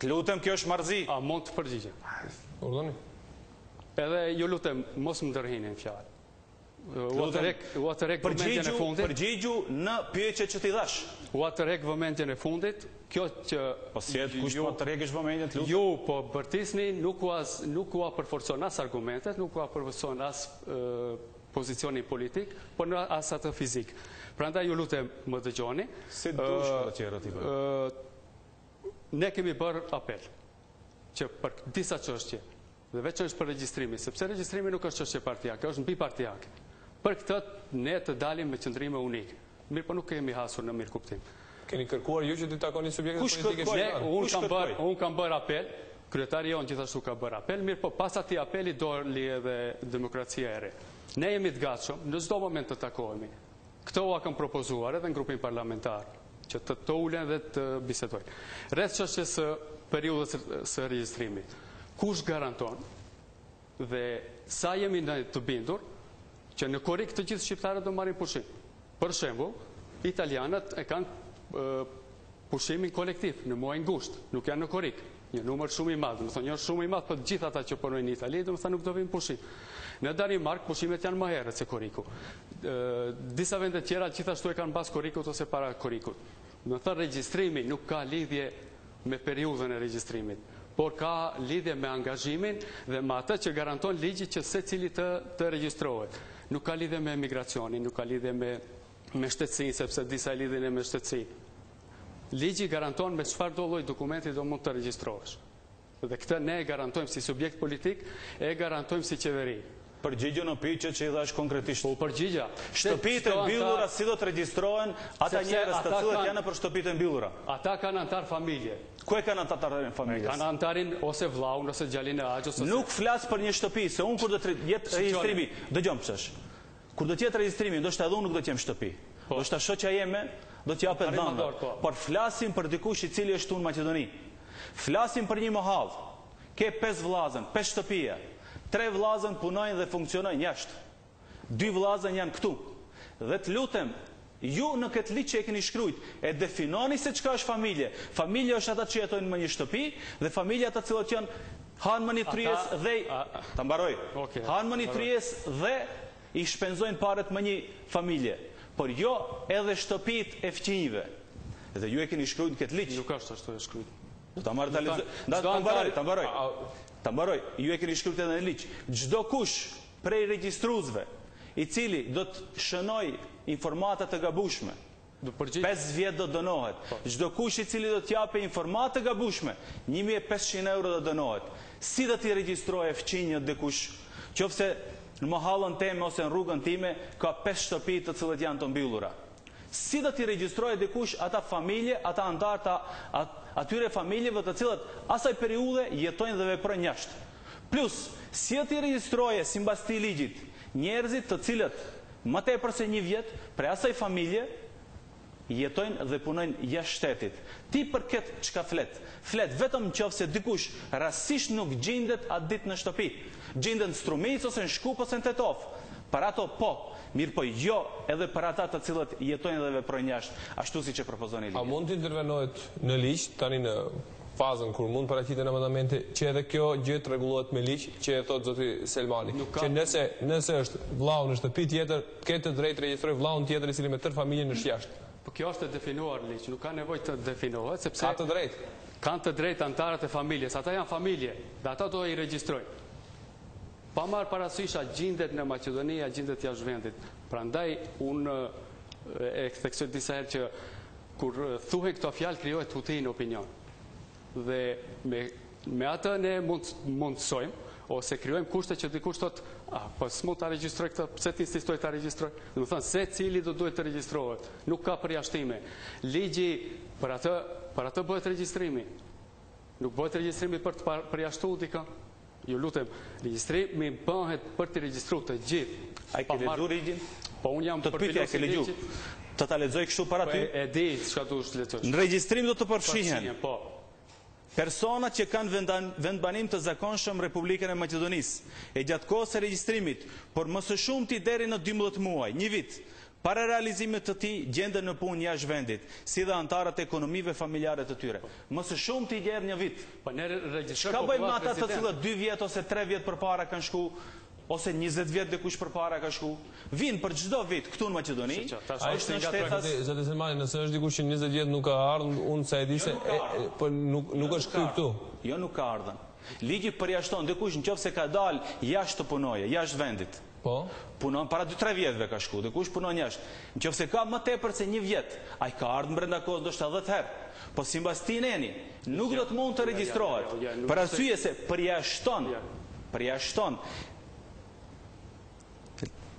Të lutem, kjo është marrëzi. A mund të përgjigjem? Urdhëroni. Edhe ju lutem, mos më ndërhini në fjalë. Ua tërheq, ua tërheq vëmendjen e fundit. Përgjigju në pyetjet që t'i dhash. Ua tërheq vëmendjen e fundit, kjo që Po si e kush po tërheqësh vëmendjen të lutem? Ju po bërtisni, nuk ua nuk ua përforcon as argumentet, nuk ua përforcon as pozicionin politik, por në as atë fizik. Prandaj ju lutem më dëgjoni. Si dush të tjerët i bën. Ne kemi bërë apel që për disa çështje Dhe veçanërisht për regjistrimin, sepse regjistrimi nuk është çështje partiake, është mbipartiake. Për këtë ne të dalim me qëndrime unike. Mirëpo nuk kemi hasur në mirëkuptim. Keni kërkuar ju që t'i takoni subjektet politike shqiptare? Unë kam bërë, unë kam bërë apel, kryetari jonë gjithashtu ka bërë apel, mirëpo pas atij apeli doli edhe Demokracia e Re. Ne jemi të gatshëm në çdo moment të takohemi. Këtë ua kam propozuar edhe në grupin parlamentar, që të të ulen dhe të bisedojnë. Rreth çështjes së periudhës së regjistrimit, kush garanton dhe sa jemi ne të bindur që në korrik të gjithë shqiptarët do marrin pushim. Për shembull, italianët e kanë pushimin kolektiv në muajin gusht, nuk janë në korrik. Një numër shumë i madh, domethënë jo shumë i madh, por të gjithë ata që punojnë në Itali, domethënë nuk do vinë pushim. Në Danimarkë pushimet janë më herët se korriku. Disa vende tjera gjithashtu e kanë mbas korrikut ose para korrikut. Domethënë regjistrimi nuk ka lidhje me periudhën e regjistrimit, por ka lidhje me angazhimin dhe me atë që garanton ligji që secili të të regjistrohet. Nuk ka lidhje me emigracionin, nuk ka lidhje me me shtetësinë, sepse disa e lidhin e me shtetësinë. Ligji garanton me çfarëdo lloj dokumenti do mund të regjistrohesh. Dhe këtë ne e garantojmë si subjekt politik, e garantojmë si qeveri. Përgjigju në pyetjet që i dhash konkretisht. Po u përgjigja. Shtëpitë e mbyllura si do të regjistrohen ata njerëz të cilët janë nëpër shtëpitë e mbyllura? Ata kanë anëtar familje. Ku e kanë ata anëtarin familjes? Kanë anëtarin ose vllaun ose djalin e axhës ose Nuk flas për një shtëpi, se unë kur do të jetë regjistrimi, dëgjomë tash. Kur do të jetë regjistrimi, ndoshta edhe unë nuk do të jem në shtëpi. Po. Ndoshta shoqja jeme do të japë dhëna. Po. Por flasim për dikush i cili është këtu në Maqedoni. Flasim për një mëhallë. Ke pesë vllazën, pesë shtëpia. Tre vllazën punojnë dhe funksionojnë jashtë. Dy vllazën janë këtu. Dhe të lutem, ju në këtë ligj që e keni shkrujt, e definoni se çka është familje. Familja është ata që jetojnë në një shtëpi dhe familja ata të cilët janë Hanë më një tryezë dhe ta mbaroj. Hanë më një tryezë dhe i shpenzojnë paret më një familje, por jo edhe shtëpitë e fqinjve. Dhe ju e keni shkruajt në këtë ligj. Nuk është ashtu e shkruajt. Do ta marr ta lexoj. Ta mbaroj, ta mbaroj. Ta mbaroj. Ju e keni shkruajt edhe në ligj. Çdo kush prej regjistruesve i cili do të shënojë informata të gabueshme, 5 vjet do dënohet. Po. Çdo kush i cili do të jape informatë të gabueshme, 1500 euro do dënohet. Si do t'i regjistrojë fqinjët dikush? Qofse në mëhallën teme ose në rrugën time ka 5 shtëpi të cilët janë të mbyllura. Si do t'i regjistrojë dikush ata familje, ata anëtarë të atyre familjeve të cilët asaj periudhe jetojnë dhe veprojnë jashtë? Plus, si do t'i regjistrojë simbas këtij ligjit njerëzit të cilët Më tepër se një vjet prej asaj familje jetojnë dhe punojnë jashtë shtetit. Ti për këtë çka flet, flet vetëm në qoftë se dikush rastësisht nuk gjindet atë ditë në shtëpi. Gjindet në Strumicë ose në Shkup ose në Tetovë. Për ato po, mirëpo jo edhe për ata të cilët jetojnë dhe veprojnë jashtë, ashtu siç e propozoni ligjin. A mund të intervenohet në ligj tani në fazën kur mund të paraqiten amendamente që edhe kjo gjë të rregullohet me ligj që e thotë zoti Selmani, që nëse nëse është vllau në shtëpi tjetër, të ketë të drejtë të regjistrojë vllaun tjetër i cili me tërë familjen është jashtë. Po kjo është e definuar në ligj, nuk ka nevojë të definohet sepse Ka të drejtë. Kanë të drejtë anëtarët e familjes, ata janë familje dhe ata do i regjistrojnë. Pa marrë parasysh a gjindet në Maqedoni, a gjindet jashtë vendit. Prandaj unë e theksoj disa herë që Kur thuhen këto fjalë krijohet huti në opinion. Dhe me me atë ne mund mundësojmë ose krijojmë kushte që dikush thotë, ah, po s'mund ta regjistroj këtë, pse të insistoj ta regjistroj? Domethënë secili do duhet të regjistrohet, nuk ka përjashtime. Ligji për atë për atë bëhet regjistrimi. Nuk bëhet regjistrimi për të përjashtuar dikë. Ju lutem, regjistrimi bëhet për të regjistruar të gjithë. A e ke lexuar ligjin? Po unë jam të pyetja e ke lexuar. Të ta lexoj kështu para po, ty? E di çka duhesh të lexosh. Në regjistrim do të përfshihen. Po. Personat që kanë vendbanim të zakonshëm në Republikën e Maqedonisë, e gjatë kohës së regjistrimit, por më së shumti deri në 12 muaj, një vit, Para realizimit të tij, gjenden në punë jashtë vendit, si dhe anëtarët e ekonomive familjare të tyre. Më së shumti gjer një vit. Po ne regjistrojmë Çka bëjmë me popullatë ata të rezidente. cilët dy vjet ose tre vjet përpara kanë shku, ose 20 vjet dikush përpara ka shku? Vijnë për çdo vit këtu në Maqedoni, Shiqo, tash është është në nga shtetas Zoti zoti Selmani, nëse është dikush që 20 vjet nuk ka ardhur, unë sa e di Jo se nuk ka e, ardhur. po nuk nuk Jo është nuk ka kthy këtu. ardhur. Jo nuk ka ardhur. Ligji përjashton dikush nëse ka dalë jashtë të punoje, jashtë vendit. Po. Punon para 2-3 vjetëve ka shku, dikush punon jashtë. Nëse ka më tepër se një vjet, ai ka ardhur brenda kohës ndoshta 10 herë. Po sipas këtij neni, nuk do të mund të Ja, ja, regjistrohet. ja, ja, nuk Për është- arsye se përjashton, Ja. përjashton.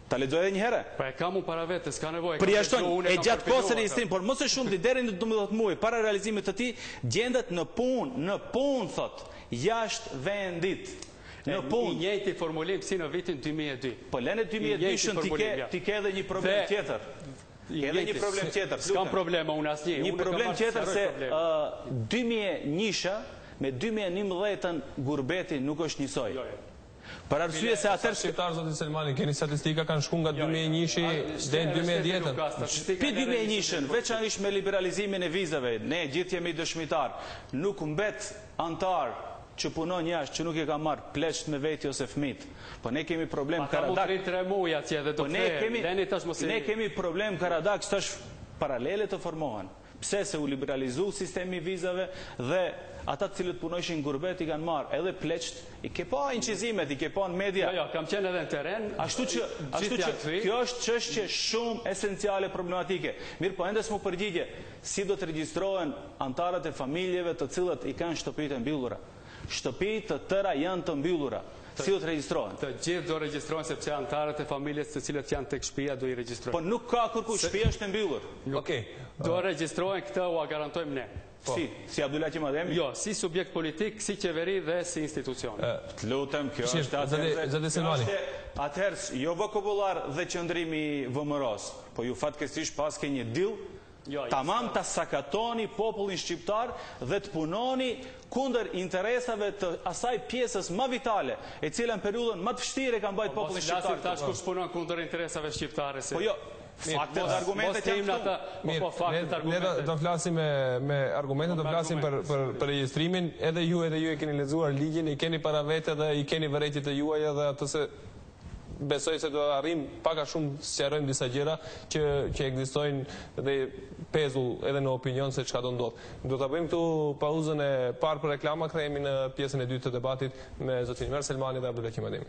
Ta lexoj edhe një herë. Po e kam unë para vetes, s'ka nevojë. e kam Përjashton lexuar, unë e kam gjatë kohës së përpiluar regjistrimit, por më së shumti deri në 12 muaj para realizimit të tij, gjendet në punë, në punë thot, jashtë vendit. Në E, I punë. njëjti formulim si në vitin 2002. Po lene 2002-shën ti ke formulim, ja. ti ke edhe një problem Dhe- tjetër. I Ke edhe një njëjti. problem tjetër. S'kam lutem. probleme unë asnjë. Një Unë e kam problem marrë tjetër sqaroj se problemin. ë 2001-sha me 2011-ën gurbeti nuk është njësoj. Jo, jo. Për arsye se Sa atëherë shqiptar zoti Selmani, keni statistika kanë shku nga 2001-shi deri në 2010-ën. Pi 2001-shën, veçanërisht me liberalizimin e vizave, ne gjithë jemi dëshmitar, nuk mbet antar që punon jashtë, që nuk e ka marrë pleqt me veti ose fëmijët. Po ne kemi problem Pa ka mund Karadak. 3 muaj atje dhe do Po ne kthehen. kemi Leni tash mos e ne kemi problem Karadak, që tash paralele të formohen. Pse se u liberalizu sistemi i vizave dhe ata të cilët punojshin gurbet i kanë marrë edhe pleqt, i ke pa incizimet, i ke pa në media. Jo, jo, kam qenë edhe në terren. Ashtu që, gjithë ashtu që janë kthy. kjo është çështje shumë esenciale problematike. Mirë, po ende s'mu përgjigje si do të regjistrohen antarët e familjeve të cilët i kanë shtëpitë e mbyllura. Shtëpitë të tëra janë të mbyllura. Si do të regjistrohen? Të gjithë do regjistrohen sepse antarët e familjes të cilët janë tek shtëpia do i regjistrojnë. Po nuk ka kërkush, shtëpia është e mbyllur. Okej. Do regjistrohen këtë ua garantojmë ne. Si, si Abdullah Ademi? Jo, si subjekt politik, si qeveri dhe si institucion. Të lutem, kjo Shif, është atëherë. zoti- zoti kjo Selmani. është Atëherë, jo vokabular dhe qëndrimi i VMRO-s, po ju fatkeqësisht paske një dill Jo, jo, Tamam ta sakatoni popullin shqiptar dhe të punoni kundër interesave të asaj pjesës më vitale, e cila në periudhën më të vështirë e ka mbajt popullin Mos flasim shqiptar. tash kush punon kundër interesave shqiptare se. Po jo, faktet dhe argumentet mos janë him në këtu. ata, po Mirë, po faktet ne, ne do, argumentet. do flasim me, me argumente, do Me flasim për, për, për regjistrimin, edhe ju edhe ju e keni lexuar ligjin, i keni para vete dhe i keni vërejtjet e juaja dhe atë se besoj se do arrim pak a shumë sqarojmë disa gjëra që që ekzistojnë dhe pezull edhe në opinion se çka do ndodh. Do ta bëjmë këtu pauzën e parë për reklama, kthehemi në pjesën e dytë të debatit me zotin Imer Selmani dhe Abdullah Ademi.